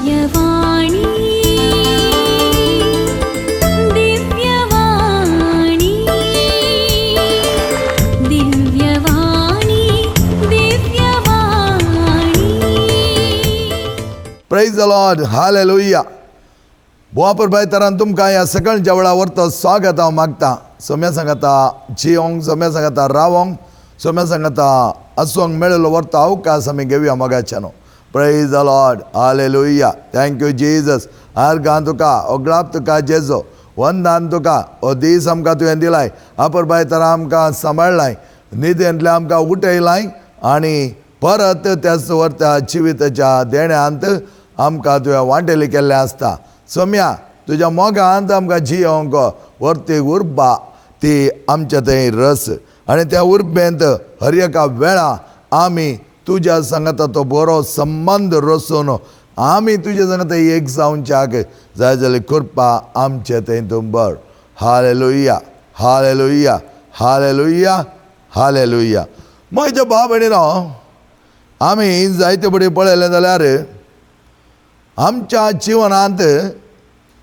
Divyavani Divyavani Divyavani Divyavani. Praise the Lord, hallelujah. बोवापर भाई तरान तुमकां ह्या सकाळच्या वेळा व्हरता स्वागत हांव मागता. सोम्या सांगाता जियोंक, सोम्या सांगाता रावोंक, सोम्या सांगाता आसूंक मेळिल्लो व्हरता अवकाश आमी घेवया मोगाच्यानो. Praise the Lord, hallelujah. Thank you Jesus. आर्गां तुका, ओगळाप तुका जेजो, वंदान तुका. हो दीस आमकां तुवें दिलाय, आपर बाय तरा आमकां सांबाळ्ळाय, न्हिदेंतल्यान आमकां उठयलाय आनी परत त्याच व्हरता जिविताच्या देण्यांत आमकां तुवें वांटेली केल्लें आसता. सोम्या तुज्या मोगांत आमकां जियोंक व्हरती उर्बा ती आमच्या थंय रस आनी त्या उर्बेंत हर एका वेळा आमी तुज्या सांगाता तो बरो संबंद रसून आमी तुज्या सांगाता एक जावच्याक जाय जाल्यार कृपा आमचे थंय तुंबर. Hallelujah, hallelujah, hallelujah, hallelujah. म्हज्या भाव भयणीनो, आमी जायते फुडें पळयलें जाल्यार आमच्या जिवनांत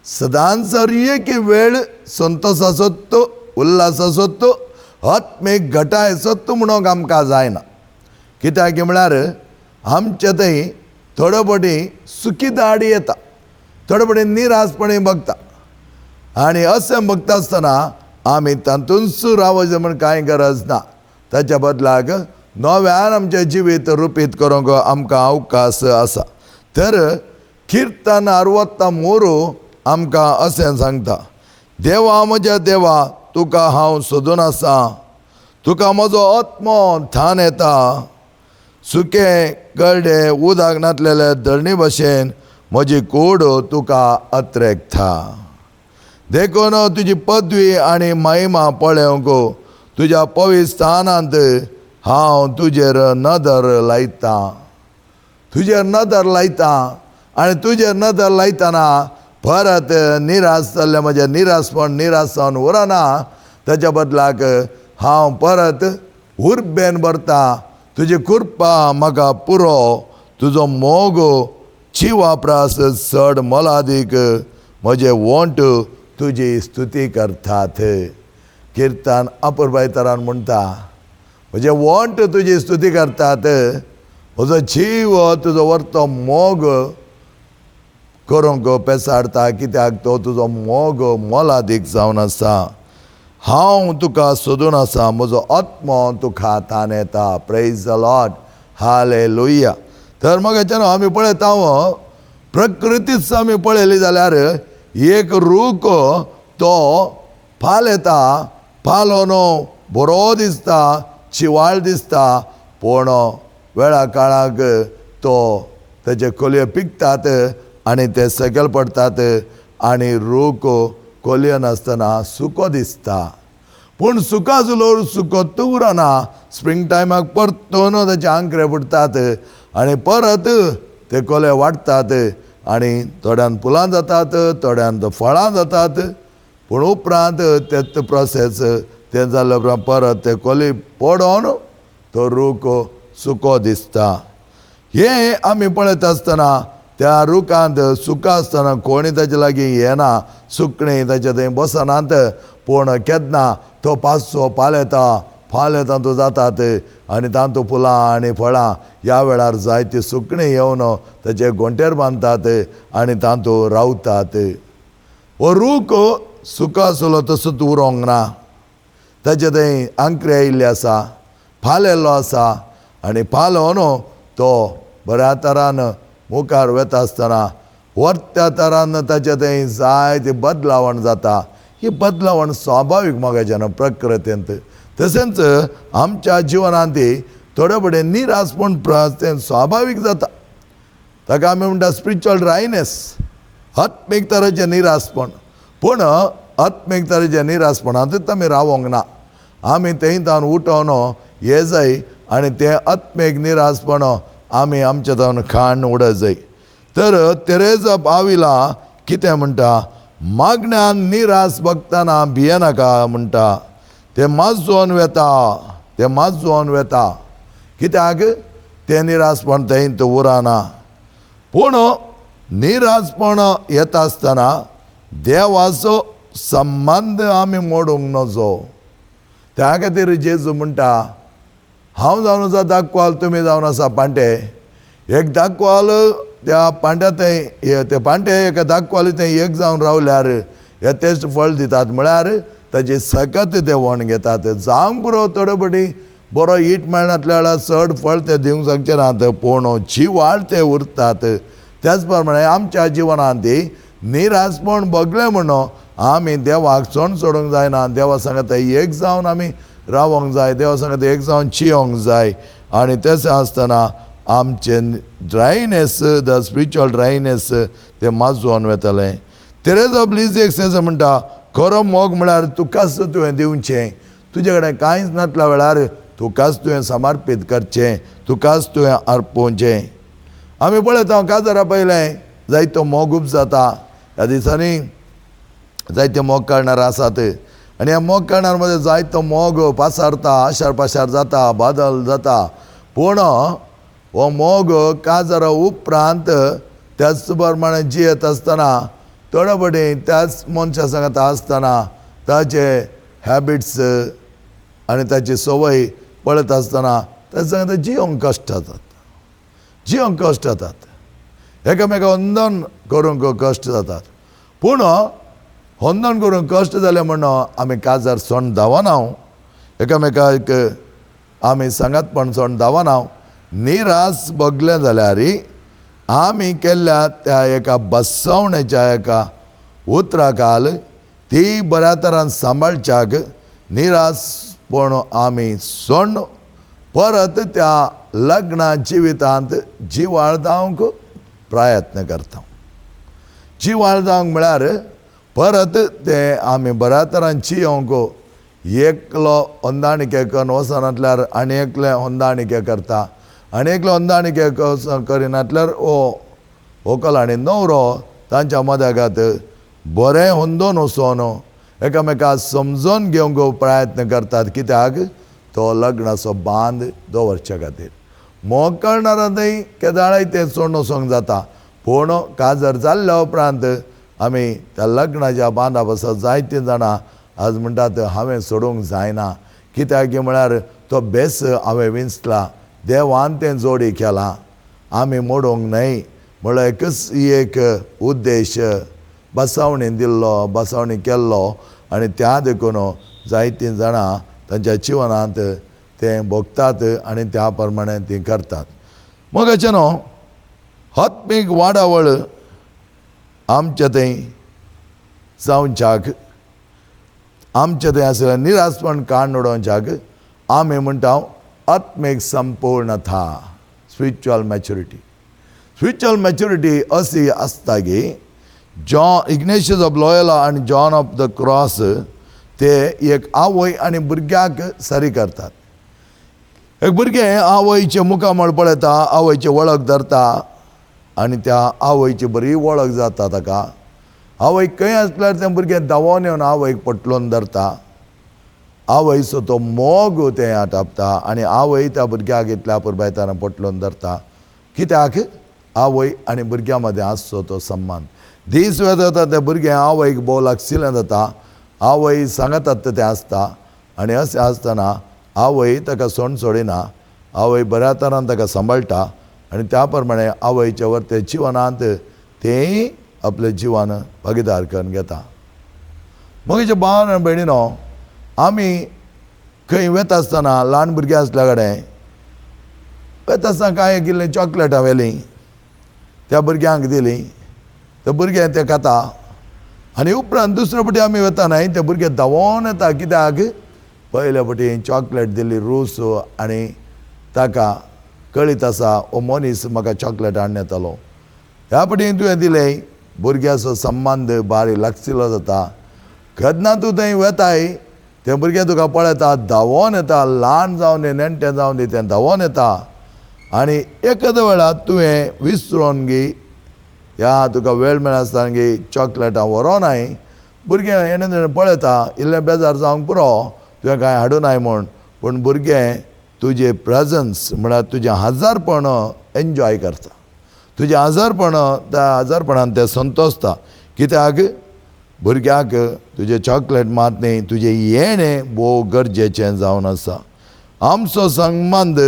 सदांच एक वेळ संतोसाचो तो, उल्हासाचो तो, आत्मीक घटायचो तो म्हणूंक आमकां जायना. कित्याक म्हळ्यार आमचे थंय थोडे फावटी सुकी दाडी येता, थोडे फावटी निरासपणी बगता आनी अशें बगता आसतना आमी तातूंत रावचें म्हण कांय गरज ना. ताच्या बदलाक नव्यान आमचें जिवीत रुपीत करूंक आमकां अवकाश आसा. तर किर्तन 63 आमकां अशें सांगता, देवा म्हज्या देवा तुका हांव सोदून आसा, तुका म्हजो आत्मो थान येता. सुकें करडे उदक नातलेले धरणी भशेन म्हजी कूड तुका अत्रेकता. देखून तुजी पदवी आनी महिमा पळोवंक तुज्या पवित्र स्थानांत हांव तुजेर नदर लायतां, तुजेर नदर लायतां. आनी तुजेर नदर लायतना परत निराश जाल्लें म्हजें निरासपण निराश जावन उरना. ताच्या बदलाक हांव परत उर्बेन भरता. तुजी कृपा म्हाका पुरो, तुजो मोग जिवा प्रास चड मोलादीक, म्हजे वोंट तुजी स्तुती करतात. किर्तन अपुरबाय तरान म्हणटा, म्हजे वोंट तुजी स्तुती करतात, म्हजो जीव तुजो व्हरतो मोग करूंक पेसाडटा, कित्याक तो तुजो मोग मोलादीक जावन आसा. हांव तुका सोदून आसा, म्हजो आत्मो तुका तान येता. Praise the Lord, hallelujah. तर मगाच्यान आमी पळयता प्रकृतीच आमी पळयली जाल्यार एक रूख तो फाल येता, फालो न्हू बरो दिसता, शिवाळ दिसता, पूण वेळा काळाक तो तेजे कोलयो पिकतात आनी ते सकयल पडटात आनी रूख कोलयो नासतना सुको दिसता. पूण सुको आसलो सुको तो उरना. स्प्रींग टायमाक परतून तेचे आंकरे फुटतात आनी परत ते कोले वाडटात आनी थोड्यान फुलां जातात, थोड्यान फळां जातात. पूण उपरांत तेच प्रोसेस तें जाल्या उपरांत परत ते कोले पडोन तो रूख सुको दिसता. हें आमी पळयता आसतना त्या रुखांत सुका आसतना कोणी ताचे लागीं येना, सुकणीं ताचे थंय बसनात. पूण केन्ना तो पाचसो पालेता, फाल तातूंत जातात आनी तातूंत फुलां आनी फळां ह्या वेळार जायतीं सुकणीं येवन ताचे गोंटेर बांदतात आनी तातूंत रावतात. हो रूख सुको आसलो तसोच उरोंक ना, ताचे थंय आंकरे आयिल्ले आसा, फाल येयल्लो आसा आनी फाल न्हू तो बऱ्या तरान मुखार वता आसतना व्हरत्या तरान ताचे थंय जायती बदलावण जाता. ही बदलावण स्वाभावीक मोगाच्यान प्रकृतींत. तशेंच आमच्या जिवनांत थोडे फुडें निरासपण तें स्वाभावीक जाता. ताका आमी म्हणटा स्पिरिच्युअल ड्रायनेस, आत्मीक तरेचें निरासपण. पूण आत्मीक तरेचें निरासपणांतूच आमी रावोंक ना, आमी थंय तावन उठोवन हे जाय आनी तें आत्मीक निरासपण आमी आमच्या तावन खाण उडत जाय. तर तेरेजा पाविला कितें म्हणटा, मागण्यान निरास बगतना भियेनाका म्हणटा, तें माजोवन वेता, तें माजोवन वेता. कित्याक तें निरासपण थंय उरना. पूण निराशपण येता आसतना देवाचो संबंद आमी मोडूंक नजो. त्या खातीर जेजू म्हणटा, हांव जावन आसा दाकवाल, तुमी जावन आसा पांटे. एक दाकवाल त्या पांट्या थंय ते पांटे एका दाकवाली थंय एक जावन रावल्यार हे तेच फळ दितात, म्हळ्यार ताची सकत ते वण घेतात. जावंक पुरो थोडे फावटी बरो हीट मेळनातल्या वेळार चड फळ ते दिवंक शकचे नात, पूण जिवाळ ते उरतात. त्याच प्रमाणे आमच्या जिवनांत निराशपण भोगलें म्हणून आमी देवाक सोण सोडूंक जायना. देवा सांगता एक जावन आमी रावोंक जाय, देवा सांगता एक जावन चियोंक जाय. आनी तशें आसतना आमचें ड्रायनेस, the spiritual dryness तें माजोवन वेतलें. तेरेज ऑफ लिजेक्स म्हणटा, खरो मोग म्हळ्यार तुकाच तुवें दिवचें, तुजे कडेन कांयच नासल्या वेळार तुकाच तुवें समर्पीत करचें, तुकाच तुवें अर्पोवचें. आमी पळयता काजारा पयलें जायतो मोग उब जाता. ह्या दिसांनी जायते मोग करणार आसात आनी ह्या मोग करणार मदें जायतो मोग पासारता, आशार पाशार जाता, बादल जाता. पूण हो मोग काजारा उपरांत त्याच प्रमाणे जियेत आसतना थोडे फावटी त्याच मनशा सांगता आसतना ताचे हॅबिट्स आनी ताची संवय पळयत आसतना ताचे सांगता जियोंक कश्ट जातात, जियोंक कश्ट जातात, एकामेका वंदन करूंक कश्ट जातात. पूण वंदन करूंक कश्ट जालें म्हणून आमी काजार सोण धांवना, एकामेकाक आमी सांगातपण सोण धांवना. निराश भोगलें जाल्यार आमी केल्ल्या त्या एका बसवणेच्या एका उतराकाल ती बऱ्या तरान सांबाळच्याक निराशपण आमी सोण परत त्या लग्ना जिवितांत जिवाळ जावंक प्रयत्न करता. जिवाळ जावंक म्हळ्यार परत ते आमी बऱ्या तरान जियोंक एकलो होंदाणिके करून वचनातल्यार आनी एकले होंदाणिके करता, आनी एकले होंदाणिके करिनातल्यार हो व्हंकल आनी न्हवरो तांच्या मदगात बरें होंदोन वचोन एकामेका समजून घेवंक प्रयत्न करतात. कित्याक तो लग्नाचो बांद दवरच्या खातीर. मोग करणारा थंय केदाळाय तें सोडून वचोंक जाता, पूण काजार जाल्ल्या उपरांत आमी त्या लग्नाच्या बांदा पासत जायतीं जाणां आज म्हणटात हांवें सोडूंक जायना. कित्याक म्हळ्यार तो बेस हांवें विंचला, देवान तें जोडी केलां, आमी मोडूंक न्हय म्हळ्यार एकच एक उद्देश बसावणी दिल्लो, बसावणी केल्लो. आनी त्या देखून जायतीं जाणां तांच्या जिवनांत तें भोगतात आनी त्या प्रमाणे तीं करतात. मोगाचें न्हू आत्मीक वाडावळ आमच्या थंय जावच्याक, आमच्या थंय आशिल्लें निराशपण काडून उडोवच्याक आमी म्हणटा आत्मीक संपूर्णता, स्पिरिच्युअल मॅच्युरिटी. स्पिरिच्युअल मॅच्युरिटी अशी आसता की जॉन इग्नेशियस ऑफ लॉयला आनी जॉन ऑफ the cross ते एक आवय आनी भुरग्याक सरी करतात. एक भुरगें आवयचें मुखामळ पळयता, आवयची वळख धरता आनी त्या आवयची बरी वळख जाता ताका. आवय खंय आसल्यार तें भुरगें धांवोन येवन आवयक पटलोवन धरता, आवयचो तो मोग तें आटापता आनी आवय त्या भुरग्याक इतल्या पुरबायताना पटलोवन धरता. कित्याक आवय आनी भुरग्यां मदें आसचो तो सम्मान. दीस वेता तें भुरगें आवयक भोव लागशिल्लें जाता, आवय सांगतात तें आसता आनी अशें आसतना आवय ताका सोण सोडिना, आवय बऱ्या तरान ताका सांबाळटा आनी त्या प्रमाणे आवयच्या वरते जिवनांत तें आपलें जिवन भागीदार करून घेता. म्हज्या भाव आनी भयणीनो, आमी खंय वता आसतना ल्हान भुरगीं आसल्या कडेन वता आसतना कांय इल्लीं चॉकलेटां व्हेलीं त्या भुरग्यांक दिलीं, ते भुरगें तें खाता आनी उपरांत दुसरे फावटी आमी वता न्हय ते भुरगे धांवोन येता. कित्याक पयले फावटी चॉकलेट दिली रूस आनी ताका कळीत आसा हो मनीस म्हाका चॉकलेट हाडून येतलो. ह्या फावटी तुवें दिलें, भुरग्याचो संबंद बारी लागशिल्लो जाता. केन्ना तूं थंय वेताय तें भुरगें तुका पळयता, धांवोन येता, ल्हान जावन दी नेणटें जावन दी तें धांवोन येता आनी एखाद्या वेळार तुवें विसरोन गी ह्या तुका वेळ मेळनासतना गी चॉकलेटां व्हरोनाय, भुरगें हेणें तेणें पळयता, इल्लें बेजार जावंक पुरो तुवें कांय हाडूनाय म्हूण, पूण भुरगें तुजें प्रेजन्स म्हळ्यार तुजें हजारपण एन्जॉय करता. तुजें आजारपण त्या आजारपणान तें संतोसता. कित्याक भुरग्याक तुजें चॉकलेट मात न्ही, तुजें येणें भोव गरजेचें जावन आसा. आमचो संबंद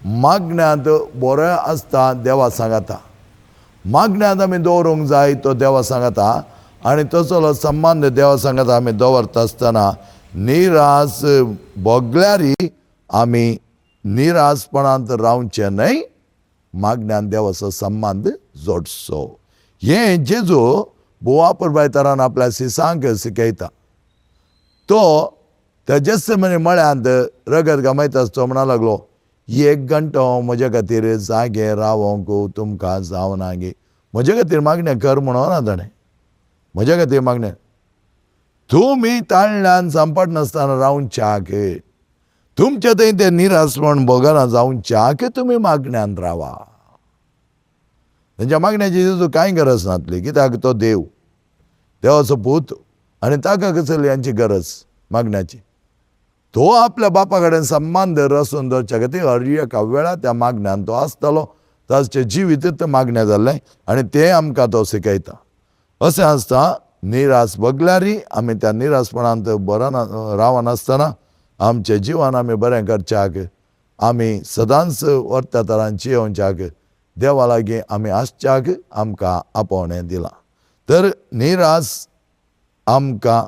मागण्यांत बरो आसता देवा सांगाता. मागण्यांत आमी दवरूंक जाय तो देवा सांगाता आनी तसलो संबंद देवा सांगाता आमी दवरता आसतना निरास भोगल्यारी आमी निरासपणांत रावचें न्हय, मागण्यान देवाचो संबंद जोडचो. हें जेजू भोव पुरबायतरान आपल्या शिसांक शिकयता. तो त्या जेस्समनी मळ्यांत रगत गमयता आसतो म्हणा लागलो, एक घंटो म्हज्या खातीर जागे रावोंक तुमकां जावना गे. म्हज्या खातीर मागणें कर म्हणून ना ताणें, म्हज्या खातीर मागणें तुमी ताळ्यान सांपडनासतना रावच्याक, तुमचे थंय तें निरासपण भोगना जावच्याक तुमी मागण्यान रावा. तेंच्या मागण्याची जेजू कांय गरज नासली, कित्याक तो देव, देवाचो पूत आनी ताका कसली हांची गरज मागण्याची. तो आपल्या बापा कडेन संबंद रसून दवरच्या खातीर हर एका वेळार त्या मागण्यान तो आसतालो. ताचें जिवीत मागणें जाल्लें आनी तें आमकां तो शिकयता. अशें आसता निरास भोगल्यारी आमी त्या निरासपणांत बरो ना रावनासतना आमचें जिवन आमी बरें करच्याक, आमी सदांच व्हरत्या तरान जियोवच्याक देवा लागीं आमी आसच्याक आमकां आपोवणें दिलां. तर निरास आमकां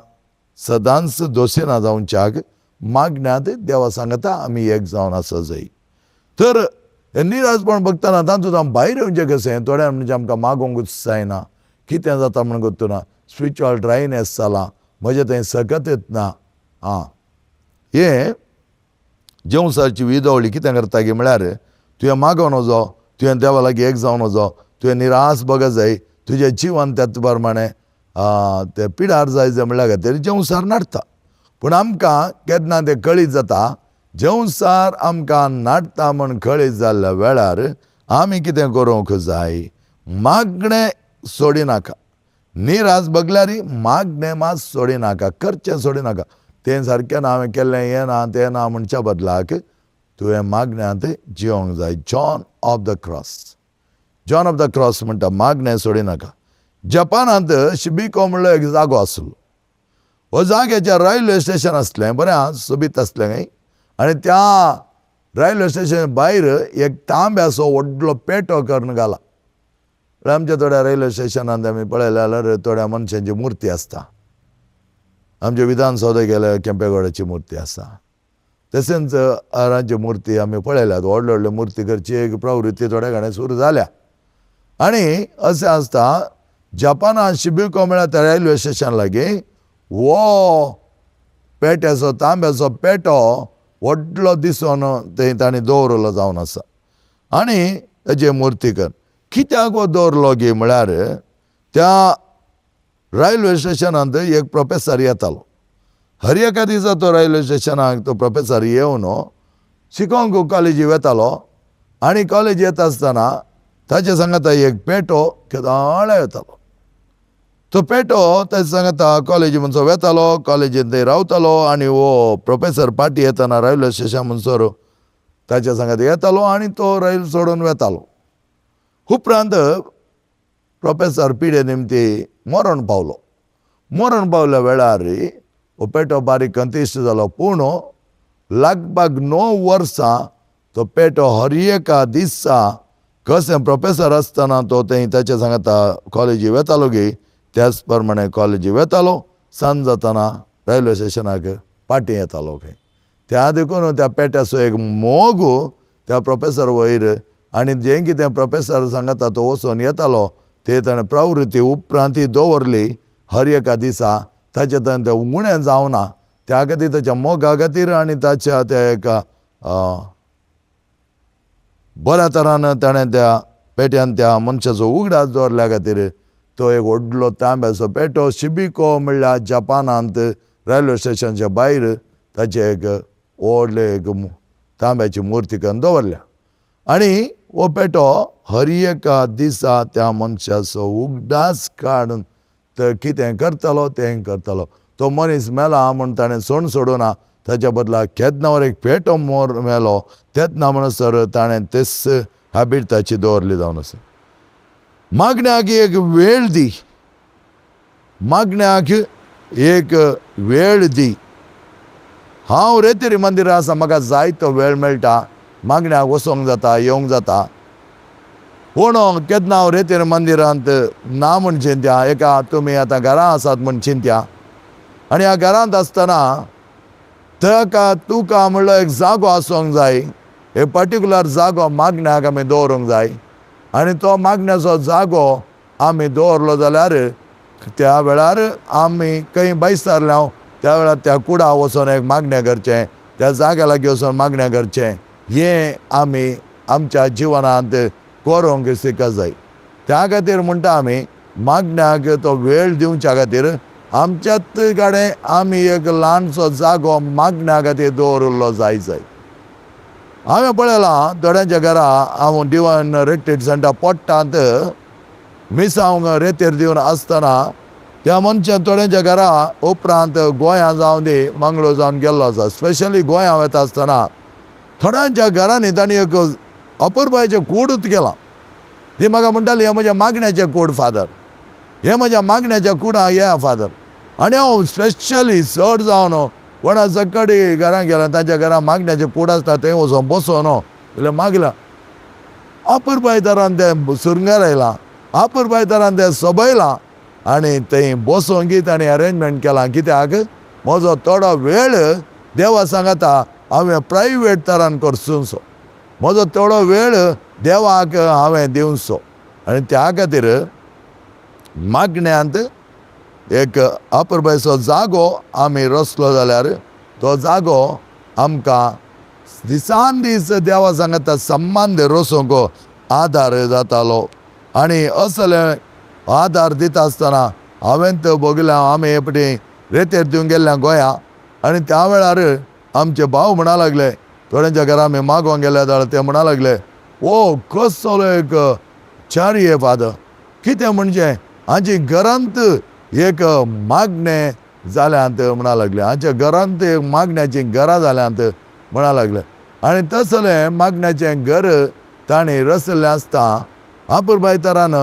सदांच दोशिना जावच्याक मागण्यांत देवा सांगता आमी एक जावन आसा जाय. तर हें निरासपण बघतना तातूंत आमी भायर येवचें कशें? थोड्या म्हणजे आमकां मागोंकूच जायना, कितें जाता म्हण गोत्तुना, स्पिरिच्युअल ड्रायनेस जालां, म्हजें थंय सकत येतना. आं हें जेवसाची विदवळी कितें करता गी म्हळ्यार तुवें मागोवन वचो, तुवें देवा लागीं एक जावन वचो, तुवें निरास बघ जाय, तुजें जिवन त्याच प्रमाणें तें पिडार जाय जाय म्हणल्या खातीर जेवसार नाडटा. पूण आमकां केन्ना तें कळीत जाता, जेवसार आमकां नाडटा म्हण कळीत जाल्ल्या वेळार आमी कितें करूंक जाय? मागणें सोडिनाका, निरास बगल्यारी मागणें मात सोडिनाका, करचें सोडिनाका. तें सारकें ना, हांवें केल्लें हें ना तें ना म्हणच्या बदलाक तुवें मागण्यांत जिवंक जाय. John of the cross, John of the cross म्हणटा मागणें सोडिनाका. जपानांत शिबिको म्हणलो एक जागो आसलो. हो जाग्याचेर रेल्वे स्टेशन आसलें, बरें सोबीत आसलें खंय. आनी त्या रेल्वे स्टेशन भायर एक तांब्याचो व्हडलो पेटो करून घाला. आमच्या थोड्या रेल्वे स्टेशनांत आमी पळयलें जाल्यार थोड्या मनशांची मुर्ती आसता. आमच्या विधानसौधा गेल्यार केंपेगौडाची मुर्ती आसा, तशेंच हारांची मुर्ती आमी पळयल्यात. व्हडले व्हडले मुर्ती करची एक प्रवृत्ती थोड्या कडेन सुरू जाल्या. आनी अशें आसता जपानान शिबिको म्हळ्यार त्या रेल्वे स्टेशन लागीं हो पेट्याचो तांब्याचो पेटो व्हडलो दिसून थंय तांणी दवरलो जावन आसा. आनी ताची मुर्ती कर कित्याक हो दवरलो गी म्हळ्यार त्या रेल्वे स्टेशनांत एक प्रोफेसर येतालो. हर एका दिसा तो रेल्वे स्टेशनाक तो प्रोफेसर येवन शिकोवंक कॉलेजी वेतालो. आनी कॉलेज येता आसतना ताचे सांगाता एक पेटो केदाळा येतालो. तो पेटो ताचे सांगाता कॉलेजी म्हणसर वेतालो, कॉलेजींत थंय रावतालो. आनी हो प्रोफेसर पाटी येतना रेल्वे स्टेशन म्हणसर ताच्या सांगाता येतालो आनी तो रेल सोडून वेतालो. उपरांत प्रोफेसर पिडे निमती मरण पावलो. मरण पावल्या वेळार हो पेटो बारीक कंतिश्ट जालो. पूण लगभग 9 वर्सां तो पेटो हर एका दिसा कशें प्रोफेसर आसतना तो थंय ताच्या सांगाता कॉलेजी वेतालो गी त्याच प्रमाणे कॉलेजी वेतालो. सांज जातना रेल्वे स्टेशनाक पाटी येतालो खंय. त्या देखून त्या पेट्याचो एक मोग त्या प्रोफेसर वयर आनी जें कितें प्रोफेसर सांगता तो वचोन येतालो ते ताणें प्रवृत्ती उपरांत ती दवरली. हर एका दिसा ताचें ताणें तें उणें जावना त्या खातीर ताच्या मोगा खातीर आनी ताच्या त्या एका बऱ्या तरान ताणें त्या पेट्यान त्या मनशाचो उगडास दवरल्या खातीर तो एक व्हडलो तांब्याचो पेटो शिबिको म्हणल्यार जपानांत रेल्वे स्टेशनच्या भायर ताचे एक व्हडले एक तांब्याची मुर्ती करून दवरल्या. आनी हो पेटो हर एका दिसा त्या मनशाचो उगडास काडून तो कितें करतालो तें करतालो. तो मनीस मेला म्हूण ताणें सोण सोडूना, ताच्या बदला केन्ना एक पेटो मोर मेलो तेन्ना म्हणसर ताणें तेच हॅबीट ताची दवरली जावन आसा. मागण्याक एक वेळ दी, मागण्याक एक वेळ दी. हांव रेतेरी मंदिर आसा, म्हाका जायतो वेळ मेळटा, मागण्याक वचोंक जाता, येवंक जाता. पूण केन्ना हांव रेतेर मंदिरांत ना म्हूण चिंत्या, एका तुमी आतां घरां आसात म्हूण चिंत्या, आनी ह्या घरांत आसतना ताका तुका म्हणलो एक जागो आसूंक जाय, एक पर्टिकुलर जागो मागण्याक आमी दवरूंक जाय. आनी तो मागण्याचो जागो आमी दवरलो जाल्यार त्या वेळार आमी खंय भायसरले हांव त्या वेळार त्या कुडा वचोन एक मागणें करचें, त्या जाग्या लागीं वचोन मागणें करचें, हें आमी आमच्या जिवनांत करूंक शिकत जाय. त्या खातीर म्हणटा आमी मागण्याक तो वेळ दिवच्या खातीर आमच्याच कडेन आमी एक ल्हानसो जागो मागण्या खातीर दवरिल्लो जाय जाय. हांवें पळयलां थोड्यांच्या घरा हांव डिवायन रिट्रीट सेंटर पोट्टांत मिसांव रेतेर दिवन आसतना त्या मनशान थोड्यांच्या घरा उपरांत गोंया जावन दी मंगळूर जावन गेल्लो आसा. स्पेशली गोंया वता आसतना थोड्यांच्या घरांनी तांणी एक अपुरबायेचें कूडूच केलां. ती म्हाका म्हणटाली, हें म्हज्या मागण्याचें कूड फादर, हें म्हज्या मागण्याच्या कुडा या फादर. आनी हांव स्पेशली चड जावन कोणा सकाळी घरां गेल्या तांच्या घरां मागण्याचें कूड आसता थंय वचोन बसोन जाल्यार मागला अपुरबायदारान तें सुरंगार अपुरबायदारान तें सोबयलां आनी थंय बसोन की तांणी अरेंजमेंट केलां. कित्याक म्हजो थोडो वेळ देवा सांगता हांवें प्रायवेट तरान करचो, म्हजो थोडो वेळ देवाक हांवें दिवचो. आनी त्या खातीर मागण्यांत एक अपुरबायेचो जागो आमी रचलो जाल्यार तो जागो आमकां दिसान दीस देवा सांगता संबंद रचूंक आदार जातालो. आनी असले आदार दिता आसतना हांवें तर बगल्या आमी हे पटी रेतेर दिवंक गेल्ल्या गोंया, आनी त्या वेळार आमचे भाव म्हणा लागले, थोड्यांच्या घरा आमी मागोंक गेले जाल्यार ते म्हणा लागले, ओ कसलो एक चारी फादर, कितें म्हणजे हांची घरांत एक मागणें जाल्यांत म्हणा लागले, हांच्या घरांत एक मागण्याचीं घरां जाल्यांत म्हणा लागले. आनी तसलें मागण्याचें घर तांणी रचलें आसता अपुरबायतरान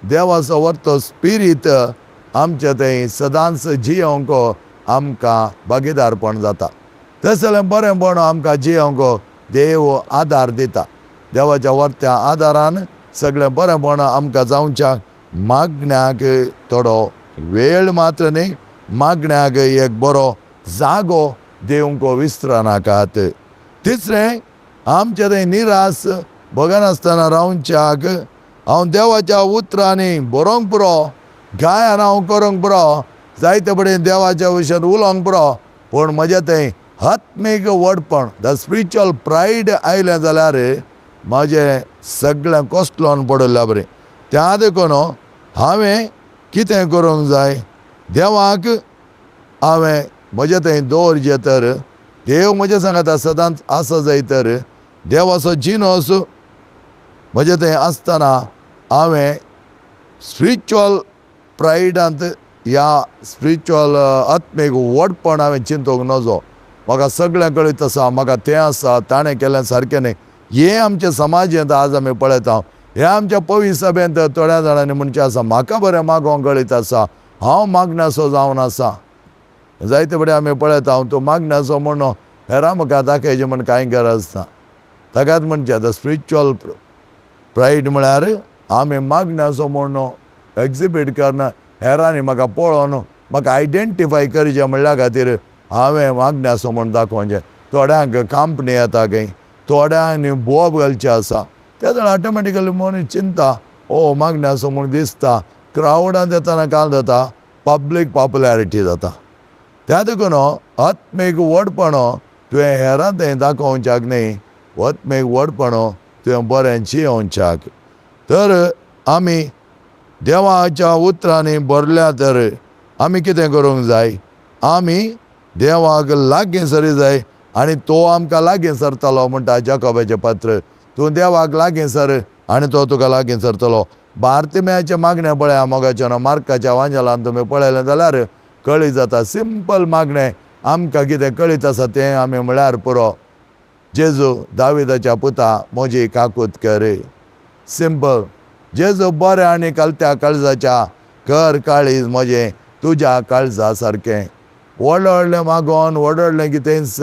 देवाचो वर्तो स्पिरीत आमचे थंय सदांच जियोंक आमकां भागीदारपण जाता. तसलें बरेंपण आमकां जियोंक देव आदार दिता. देवाच्या वर्त्या आदारान सगळें बरेंपण आमकां जावच्या मागण्याक थोडो वेळ मात्र न्ही, मागण्याक एक बरो जागो दिवंक विसरनाकात. तिसरें, आमचे थंय निरास बगनासतना रावच्याक हांव देवाच्या उतरांनी बरोवंक पुरो, गायन हांव करूंक पुरो, जायते कडेन देवाच्या विशयान उलोवंक पुरो, पूण म्हजें थंय आत्मीक व्हडपण the spiritual pride आयलें जाल्यार म्हजें सगळें कोसलोन पडिल्ल्या बरें. त्या देखून हांवें कितें करूंक जाय, देवाक हांवें म्हजें थंय दवरचें तर देव म्हजें सांगता सदांच आसा जाय तर देवाचो जिनोस म्हजें थंय आसतना हांवें स्पिरिच्युअल प्रायडांत ह्या स्पिरिच्युअल आत्मीक व्हडपण हांवें चिंतूंक नजो. म्हाका सगळें कळीत आसा, म्हाका तें आसा, ताणें केलें सारकें न्ही. हें आमच्या समाजांत आज आमी पळयता. हें आमच्या पवी सभेंत थोड्या जाणांनी म्हणचें आसा, म्हाका बरें मागोंक कळीत आसा, हांव मागण्याचो जावन आसा. जायते फुडें आमी पळयता तूं मागण्याचो म्हूण हेरां म्हाका दाखयचें म्हूण कांय गरज ना. ताकाच म्हणचें आतां स्पिरिच्युअल प्रायड म्हळ्यार आमी मागण्याचो म्हूण एक्झिबीट करना, हेरांनी म्हाका पळोवन म्हाका आयडेंटिफाय करचें म्हणल्या खातीर हांवें मागण्याचो म्हूण दाखोवचें. थोड्यांक कंपनी येता खंय, थोड्यांनी बोब घालचें आसा, ते जाण ऑटोमॅटिकली मनीस चिंता ओ मागण्याचो म्हूण दिसता. क्रावडांत येतना काल जाता, पब्लीक पॉपुलॅरिटी जाता. त्या देखून आत्मीक व्हडपण तुवें हेरां थंय दाखोवच्याक न्ही, आत्मीक व्हडपण तुवें बरें जियोवच्याक. तर आमी देवाच्या उतरांनी भरल्या तर आमी कितें करूंक जाय, आमी देवाक लागीं सरी जाय आनी तो आमकां लागीं सरतलो म्हणटा जाकोबाचें पत्र. तूं देवाक लागीं सर आनी तो तुका लागीं सरतलो. बार्तिम्याचें मागणें पळया मोगाच्या मार्काच्या वांजेलान तुमी पळयलें जाल्यार कळीत जाता. सिंपल मागणें आमकां कितें कळीत आसा तें आमी म्हळ्यार पुरो. जेजू दाविदाच्या पुता म्हजी काकूत कर. सिंपल. जेजू बरें आनी कलत्या काळजाच्या, कर काळीज म्हजें तुज्या काळजा सारकें. व्हडलें व्हडलें मागोन व्हडलें व्हडलें कितेंच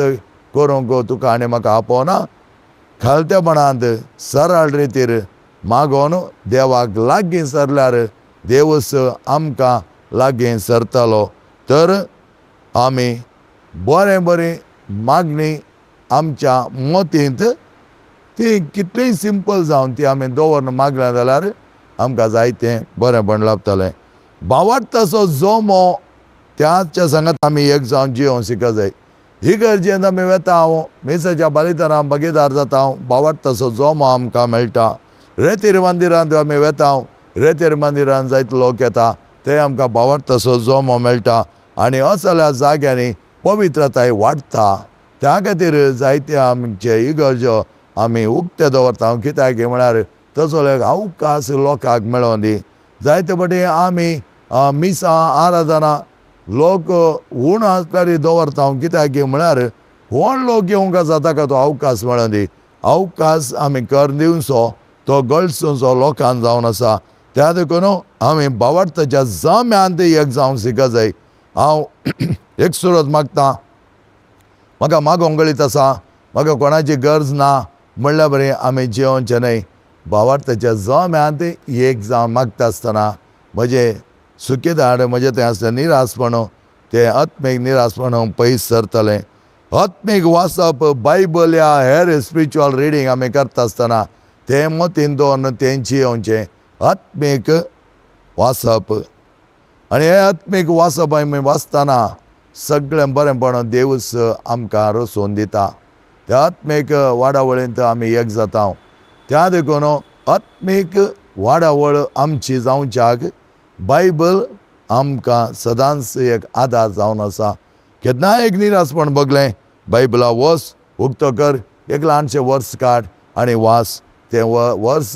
करूंक तुका आनी म्हाका आपोवना. खालतेपणांत सरळ रितीर मागोन देवाक लागीं सरल्यार देवूच आमकां लागीं सरतलो. तर आमी बरें बरें मागणी आमच्या मतींत ती कितलीय सिंपल जावन ती आमी दवरून मागल्या जाल्यार आमकां जायतें बरेंपण लाभतलें. भावार्थाचो जोमो त्याच्या सांगात आमी एक जावन जियोवंक शिकत जाय. इगर्जेंत आमी वेता हांव मिसाच्या बालितारां भागीदार जाता हांव, भावार्थाचो जोमो आमकां मेळटा. रेतीर मंदिरांत आमी वेता हांव, रेतीर मंदिरांत जायते लोक येता ते आमकां भावार्थाचो जोमो मेळटा आनी असल्या जाग्यांनी पवित्रताय वाडटा. त्या खातीर जायते आमचे इगर्जो आमी उक्ते दवरता कित्याक म्हळ्यार तसो एक अवकाश लोकांक मेळोन दी. जायते फावटी आमी मिसां आराधना लोक उण आसल्यार दवरता कित्याक म्हळ्यार कोण लोक येवंक आसा ताका तो अवकाश मेळोन दी. अवकाश आमी कर दिवचो तो गळसुचो लोकांक जावन आसा. त्या देखून आमी भावार्थाच्या जम्यांत एक जावंक शिकत जाय. हांव एक सुरत मागता, म्हाका मागोंक गळीत आसा, म्हाका कोणाची गरज ना म्हणल्या बरें आमी जियोवचें न्हय. भावार्थाच्या जम्यांत एक जावन मागता आसतना म्हजें सुकेदाड म्हजें तें आसलें निरासपण तें आत्मीक निरासपण पयस सरतलें. आत्मीक वाचप बायबल या हेर स्पिरिच्युअल रिडींग आमी करता आसतना तें मतीन दवरून तें जियोवचें आत्मीक वाचप. आनी हें आत्मीक वाचप आमी वाचतना सगळें बरेंपण देवूच आमकां रचोवन दिता. त्या आत्मीक वाडावळींत आमी एक जाता. त्या देखून आत्मीक वाडावळ आमची जावच्याक बायबल आमकां सदांच एक आदार जावन आसा. केन्नाय एक निरासपण बगलें बायबला वच उक्तो कर, एक ल्हानशें वर्स काड आनी वास, तें वर्स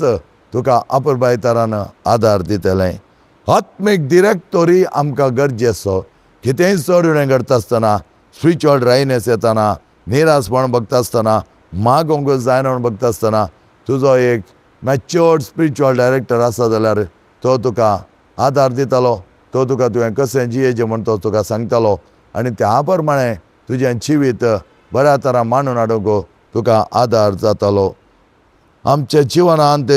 तुका अपुरबायतरान आदार दितलें. आत्मीक डिरेक्टोरी आमकां गरजेचो. कितेंय चड उणें घडटा आसतना स्पिरिच्युअल ड्रायनेस येतना निरासपण बगता आसतना मागोंक जायना म्हूण बगता आसतना तुजो एक मॅच्युअर्ड स्पिरिच्युअल डायरेक्टर आसा जाल्यार तो तुका आदार दितलो, तो तुका तुवें कशें जियेचें म्हूण तो तुका सांगतलो आनी त्या प्रमाणे तुजें जिवीत बऱ्या तरा मांडून हाडूंक तुका आदार जातलो. आमच्या जिवनांत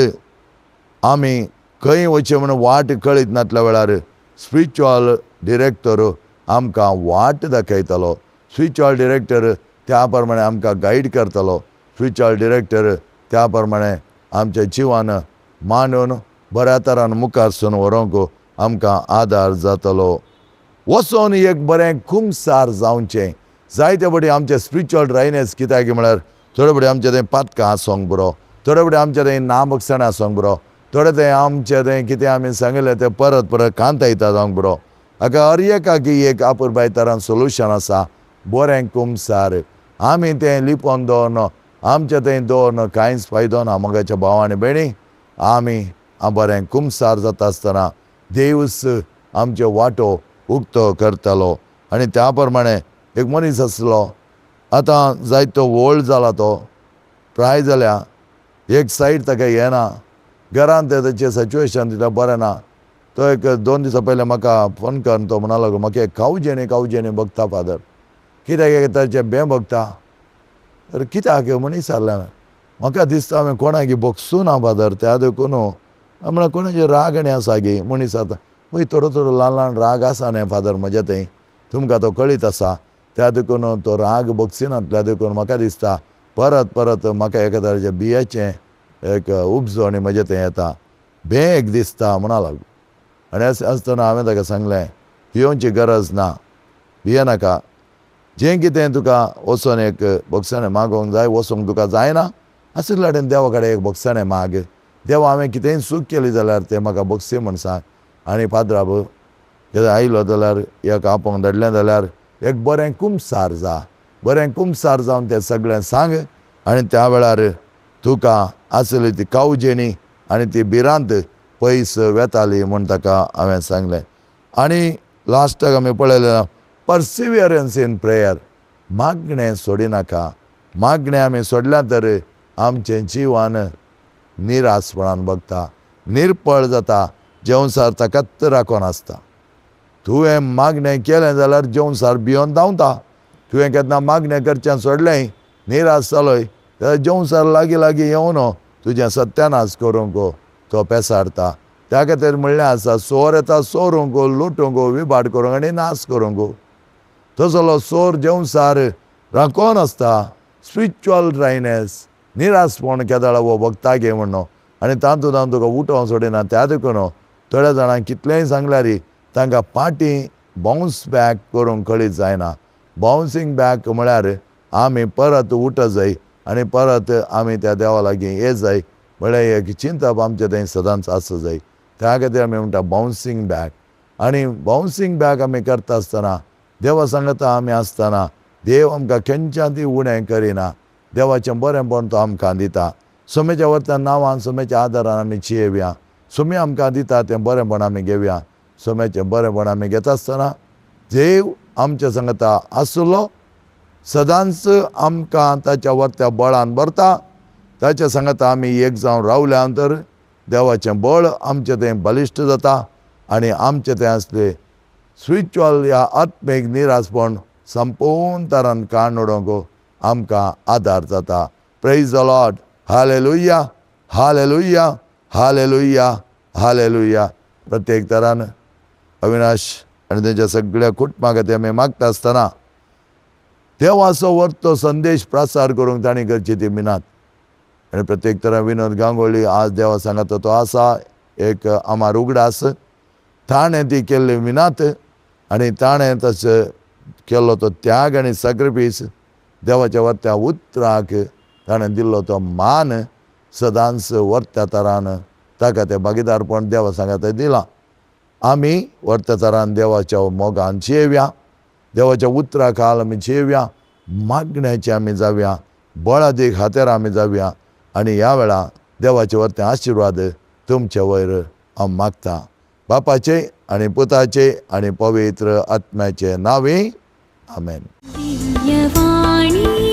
आमी खंय वचचें म्हूण वाट कळीत नासल्या वेळार स्पिरिच्युअल डिरेक्टर आमकां वाट दाखयतलो. स्पिरिच्युअल डिरेक्टर त्या प्रमाणे आमकां गायड करतलो. स्पिरिच्युअल डिरेक्टर त्या प्रमाणे आमच्या जिवन मांडून बऱ्या तरान मुखार सून व्हरूंक आमकां आदार जातलो. वचोन एक बरें कुमसार जावचें. जायते फावटी आमचें स्पिरिच्युअल ड्रायनेस कित्याक म्हळ्यार थोडे फावटी आमचें तें पातकां आसूंक बरो, थोडे फावटी आमचें तें नाबक्षणां आसूंक बरो, थोडे तें आमचें तें कितें आमी सांगिल्लें तें परत परत कांतायता जावंक बरो. हाका हर एकाक एक अपुरबायतरान सोल्युशन आसा बरें कुमसार. आमी तें लिपोवन दवरन आमचें तें दवरन कांयच फायदो ना. मोगाच्या भाव आनी भयणी, आमी बरें कुमसार जाता आसतना देवूच आमच्यो वाटो उक्तो करतलो. आनी त्या प्रमाणे एक मनीस आसलो, आतां जायतो व्हड जाला, तो प्राय जाल्या, एक सायड ताका येना, घरांत ताचें सिच्युएशन तितलें बरें ना. तो एक 2 दिसां पयलीं म्हाका फोन करून तो म्हणा लागलो, म्हाका एक कावजेणी कावजेणी बगता फादर, कित्याक ताचें बें बगता. तर कित्याक म्हण विचारलें हांवें. म्हाका दिसता हांवें कोणाक बगसूं ना फादर, त्या देखून म्हळ्यार कोणाचे राग आनी आसा गी म्हण विचारता. पळय थोडो थोडो ल्हान ल्हान राग आसा न्ही फादर म्हज्या थंय, तुमकां तो कळीत आसा, त्या देखून तो राग बगसिनातल्या देखून म्हाका दिसता परत परत म्हाका एका तरेचें बियाचें एक उपजोणी म्हजें थंय येता, बें एक दिसता म्हणा लागलो. आनी अशें आसतना हांवें ताका सांगलें, भियोवची गरज ना, भियेनाका, जें कितें तुका वचोन एक बक्षाणें मागोवंक जाय, वचोंक तुका जायना आशिल्ल्या कडेन देवा कडेन एक बक्षाणें माग, देवा हांवें कितेंय चूक केली जाल्यार तें म्हाका बक्षी म्हूण सांग. आनी पाद्राब कितें आयलो जाल्यार एक आपोवंक धाडलें जाल्यार एक बरें कुमसार जा, बरें कुमसार जावन तें सगळें सांग आनी त्या वेळार तुका आसली ती कावजेणी आनी ती भिरांत पयस वेताली म्हूण ताका हांवें सांगलें. आनी लास्टाक आमी पळयलें पर्सिवियरन्स इन प्रेयर, मागणें सोडिनाका. मागणें आमी सोडल्यार तर आमचें जिवन निरासपणान बगता. निर्पळ जाता, जेवसार ताकाच राखून आसता. तुवें मागणें केलें जाल्यार जेवसार भियोन धांवता. तुवें केन्ना मागणें करचें सोडलें, निराश जालोय जाल्यार जेवसार लागीं लागीं येवन तुजें सत्यानाश करूंक तो पेसारता. त्या खातीर म्हणलें आसा, चोर येता चोरूंक, लुटूंक, विभाट करूंक आनी नाश करूंक. तसलो चोर जेवसार राखून आसता. स्पिरिच्युअल ड्रायनेस, निराशपण केदाळा हो भक्ता गे म्हणून आनी तातूंत हांव तुका उठोवंक सोडिना. त्या देखून थोड्या जाणांक कितलेंय सांगल्यार तांकां पाटी बावन्स बॅक करूंक कळीत जायना. बावन्सींग बॅक म्हळ्यार आमी परत उठ जाय आनी परत आमी त्या देवा लागीं ये जाय म्हळ्यार एक चिंतप आमचें थंय सदांच आसूं जाय. त्या खातीर आमी म्हणटा बावन्सींग बॅक. आनी बावन्सींग बॅक आमी करता आसतना देवा सांगता आमी आसतना देव आमकां खंयच्यान उणें करिना. देवाचें बरेंपण तो आमकां दिता. सोमेच्या वरत्या नांवान, सोमेच्या आदारान आमी चियेवया. सोमी आमकां दिता तें बरेंपण आमी घेवया. सोम्याचें बरेंपण आमी घेता आसतना देव आमच्या सांगता आसलो, सदांच आमकां ताच्या वरत्या बळान भरता. ताच्या सांगता आमी एक जावन रावल्या तर देवाचें बळ आमचें थंय बलिश्ट जाता आनी आमचें थंय आसलें स्पिरिच्युअल ह्या आत्मीक निराशपण संपूर्ण तरान काण उडोवंक आमकां आदार जाता. Praise the Lord. Hallelujah, hallelujah, hallelujah, hallelujah. प्रत्येक तरान अविनाश आनी तेंच्या सगळ्या कुटुंबा खातीर आमी मागता आसतना देवाचो वर्तो संदेश प्रसार करूंक तांणी करची ती मिनात. आनी प्रत्येक तरान विनोद गांगोली आज देवा सांगता तो आसा एक आमार उगडास, ताणें ती केल्ली मिनात आनी ताणें तशें केल्लो तो त्याग आनी सॅक्रिफीस, देवाच्या वर्त्या उतराक ताणें दिल्लो तो मान सदांच वर्त्या तरान ताका तें भागीदारपण देवा सांगाता दिलां. आमी वर्त्या तरान देवाच्या मोगान जियेवया, देवाच्या उतरा खाल आमी जियेवया, मागण्याचे आमी जावया, बळादीक हातेर आमी जावया आनी ह्या वेळा देवाचे वर्ते आशिर्वाद तुमचे वयर हांव मागता. बापाचे आनी पुताचे आनी पवित्र आत्म्याचे नांवे, आमेन. दिव्यवाणी.